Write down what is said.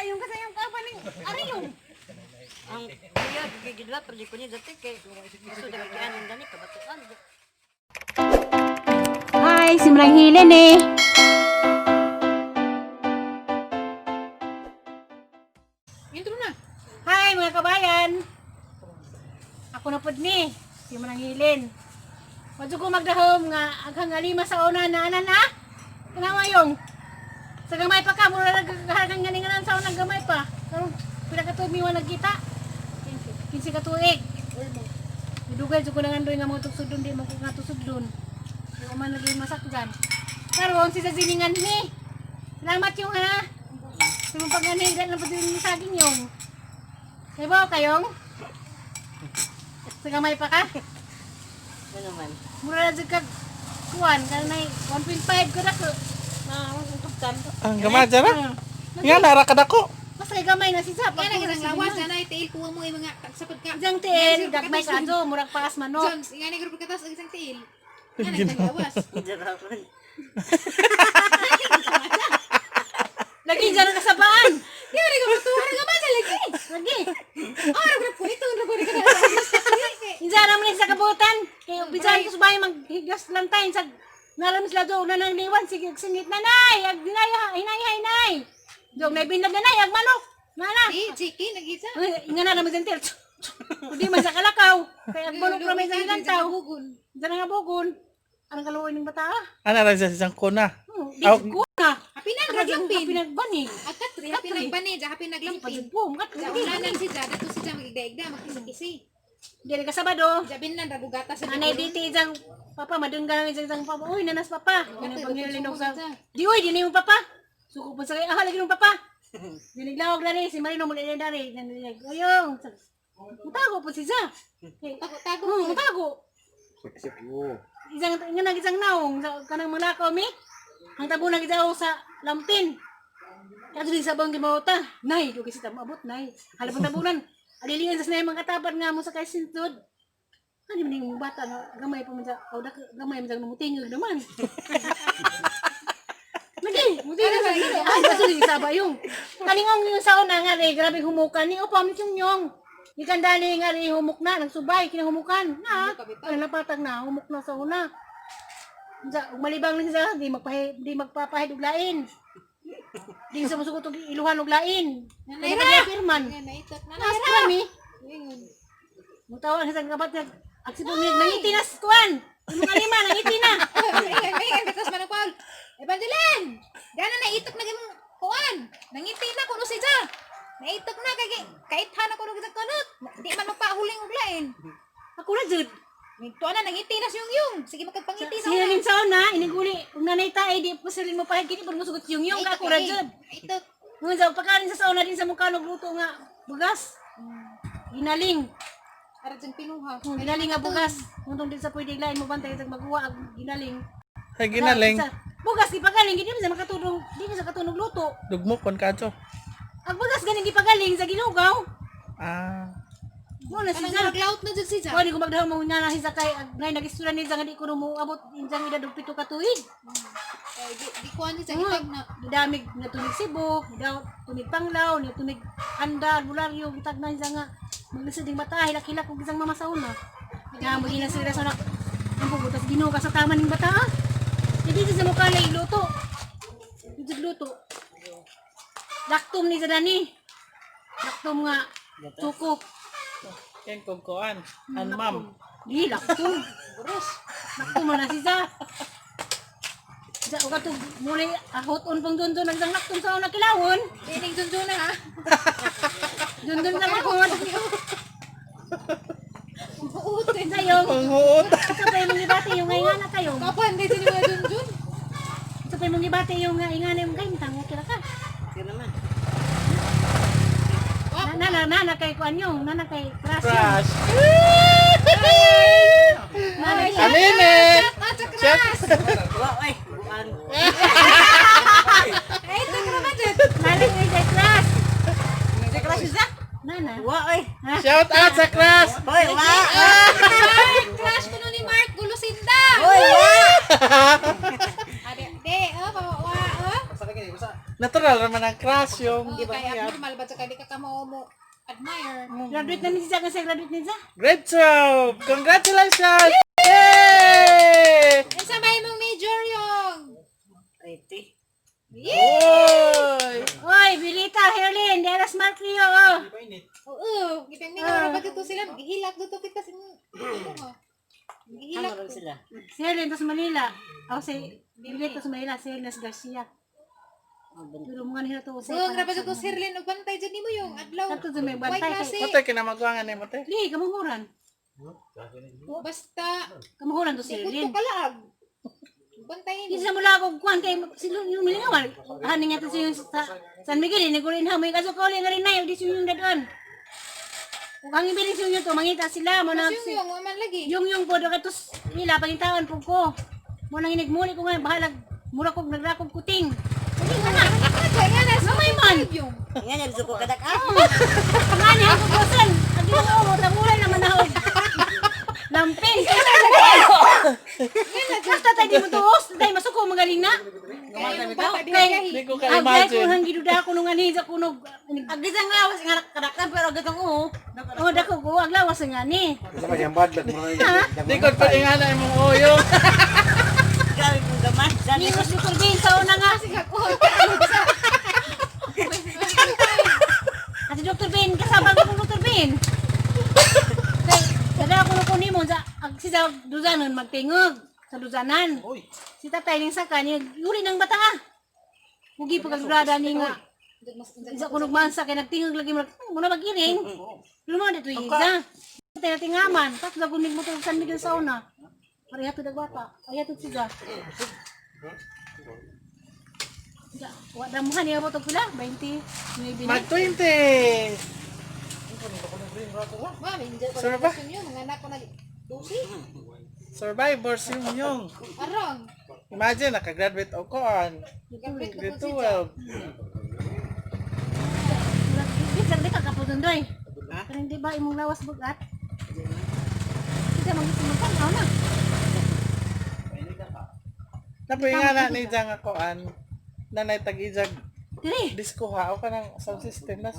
Yung kasayang kapan ng ariyong. Ang kuya gigidla pero di ko niya dati kay gusto na kian ang dani kabatuan. Hi, simlang hilin eh. Intro na. Hi mga kabayan. Ako na pud ni, si Manang Hilin. Wadyo ko magdahom nga aghang alima sa una na anan na. Kanawa yung sa gamay pa ka, mura naghahagang ganinganan sa unang gamay pa. Karon pila ka tuig miwa nagkita? 15 ka tuig. Dugay jud ko na ngandoy nga mga tugsudon di mo ko nga tusudon. Di ko man lagi masakdan. Karon si sa siningan ni. Salamat yung ha. Sa mong pag-anhin, lang pa din saging yung. Kay ba kayong? Sa gamay pa ka? Ano man? Mura na jud kag kuan kanay 1.5 ko na ko. Na ang tugtan. Ang gamay dyan na. Ah. Nga, nara ka dako. Mas kay gamay na si Zap. Nga nang isang lawas na nay tiil kuha mo yung mga tagsapod ka. Isang tiil, gagmay ka ato, murag paas manok. Jones, nga nang grupo katas ang isang tiil. Nga nang isang lawas. Jarapan. Lagi dyan ang kasabaan. Di ba ka matuwa nga ba sa lagi? Lagi. Oh, ra ko ito ra ko ka. Insa naman sa kabutan. Kay bisan ko subay maghigas lantay sa naram sila do na nang liwan sige singit nanay ag dinay hinay hinay. Dog nay binlag nanay ag manok. Nana. Di, chicken nagisa. Ay, Nga na naman dyan til. Hindi man sa kalakaw. Kaya ag manok ra may sa lantaw. Diyan nga bugon. Anong kaluoy ng bata? ah? Ana ra siya siyang kuna. Di Aw. ko na. Hapinan ra lampin. Pinagbani. Akatri hapin nagbani, ja hapin naglampin. Pagpo, mat. Ja ulanan si ja, dato si ja magigdaigda, magkisi-kisi. Dili ka Sabado. Ja binlan ra gugata sa Anay diti isang papa madun ka namin isang papa. Uy, nanas papa. Ganun pag nilalinog sa. Di uy, di mo papa. Suko po sa kay ah lagi nung papa. Diniglawag na rin si Marino muli na dari. Nanilig. Oyong. Mutago po si Za. Tago-tago. Mutago. Isang nga nag isang naong sa kanang mga mi. Ang tabo nag isa sa lampin. Kato din sa bang gimauta. Nay, dugay sa maabot nay. Halapang tabunan. Alilian sa sinay mga katapat nga mo sa kay sintod. Ano man yung bata nga gamay pa man sa aw gamay man sa mutingog naman. Lagi, mutingog sa dili. Ay, kaso di saba yung. Kalingong yung sa una nga rin, grabe humukan ni upam ni yung. Ikan dali nga rin humuk na, nagsubay, kinahumukan. Na, ano napatag na, humuk na sa una. Sa, malibang lang sa, di magpahi, di magpapahid og lain. Di sa musugot og iluhan og lain. Nanay ra! Firman. Nga naitok na. Nas kami. Ingon. Mutawa ang isang kabat nag agsipong nag nangiti na kuan. Yung mga lima nangiti na. Ingon, ingon bitas man ang Paul. Evangeline! Gana naitok na gimong kuan. Nangiti na kuno si ja. Naitok na kay kaitha na kuno kitang kunot. Di man magpahuling og lain. Ako na jud. Nigtuan na nangiti na siyong yung. Sige magkagpangiti sa Siya una. rin sa una, iniguli. Kung nanay tae, di po sila mo pahid kini pag musugot yung yung Naitok ako ra lagi. jud. Naitok. Nung sa pagkain sa sauna din sa mukha nagluto nga bugas. Ginaling. Ara dyan pinuha. Kung ginaling nga bugas. Nung din sa pwede lain mo bantay sa maguwa ang ginaling. Ay, ginaling. Bugas gipagaling gid di sa makatulong, di sa katulong luto. Dugmo kon ka ato. Ang bugas ganing gipagaling sa ginugaw. Ah. Mo na Kanang siya. naglaut na dyan si ja. Kung di ko magdahom mo nga na siya kay ngay nagistura ni nga di ko mo abot injang edad og 7 ka tuig. Eh, di kuan si ja itag na. Gidamig na tunig Cebu, daw tunig Panglao, ni tunig Anda, Bularyo, gitag na siya nga maglisod ding bata, hilak-hilak og isang mama sa una. Nga magina sila sa nak ang pugutas Ginoo ka sa tama ning bata. Ah. Hindi sa mukha na iluto. Hindi luto. Laktom ni sa dani. Laktom nga suko. Ken kog kuan. An ma'am. Di laktom. Laktom man na si Za. Za o katong muli ahot on pang dundun ang isang laktom sa una kilawon. Ining dun na ha. Dundun lang ahot. Buot. Sayong. Panghuot. Ito pa yung ibate yung nga na kayo. Kapan di dyan yung mga dun-dun. Ito pa yung ibate yung nga ingana yung kayo. Tango kira ka. Sige naman. Na na na na kay kuan yung na na kay crush yung. Crush. Na na kay Alimit. Shout out sa crush! Wa ay buan. Ay, ito ka naman dyan. na na kay crush. Sa crush siya? Na na. Wa ay. Shout out sa crush. Hoy, wa. Ay, crush ko nun ni Mark Gulusinda. Hoy, wa. Ade, de, oh, wa, oh. Natural Natural raman ang crush yung Oh, kaya abnormal ba tsaka di ka kamo mo admire. Graduate na ni siya kasi graduate ni siya. Grade 12! Congratulations! Yay! Unsa may imong major yung? Rete. Oy! Oy, Bilita, Herlin, Deras Mark Rio, oh. Oo, gipang mingaw ra ba dito sila, gihilak dito kita sa ano. Gihilak. Ano ron sila? Si Herlin, tas Manila. Ako si Bilita, tas Manila, si Herlin, tas Garcia. Pero mga nila to So, ra ba dito Sirlin og bantay dyan nimo yung adlaw. Kato dyan may Way bantay. klase. Matoy kinamagwangan ni mo te. Li, kamuhuran. Basta Kamuhuran to si di kuto Herlin. kalaag. Bantay Hindi nimo. sa mula akong kuhan kay sila yung milingawan. Hanin nga to siya yung sa San Miguel, ini ko rin ha, may kaso kauli nga rin na, yung di siya yung dadon. Kung ang ibiling siya to, mangita sila, mo na Yung yung man lagi. Yung po, do katos nila, pangitawan po ko. Mo nang inigmuli ko ngayon, bahalag, mura kog nagrakog kuting. Kuting ka na. Kaya nga na Gamay man. yung. Nga niya, gusto ko kadak ah. Nga niya, ako kusan. Ang ginoo mo, tangulan naman ako. Lampin. Basta tayo di mo tuos, tayo masuko, magaling na. Kaya yung bata Kay, Di ko agay ko ka-imagine. hang giduda ko nung anhin sa kunog. Agis ang lawas nga kadaktan pero agad ang oo. Oh, dako ko, ang lawas nga ni. Di ko pa ingana imong oyo. Grabe kong gamay. Sabi ko, Ningos ni Corbin sa una nga. Sige ko. At si Dr. Ben, kasama ko kong Dr. Ben. Kay, kada ako nung kunin mo, sa, ag, si sa Duzanon, magtingog sa Duzanan. Si tatay ning saka, niya, yuri ng bata ah. Mugi pagkagrada ni nga. Isa ko nagmansa, kay nagtingog lagi mo, muna mag-iring. Lumaw dito yung isa. Tatay natin ngaman, tapos lagunig mo to San Miguel sa una. Pareha to dagbata, pareha to siga. Ya, wa damuhan niya mo to pila, 29 na. Mag 20! Ma'am, enjoy ko Sir ba? yung mga anak ko nag 12. Survivors yung yung. Arang. Imagine, nakagraduate o koan. Nag-break na Grade po siya. 12. Di di ka kapudon doy. Pero hindi ba imong lawas bugat? Kita magsimukan aw na. Napoy nga na ni Jang ako an. Nanay tag-ijag Diri. disco ha o ka ng sound system na.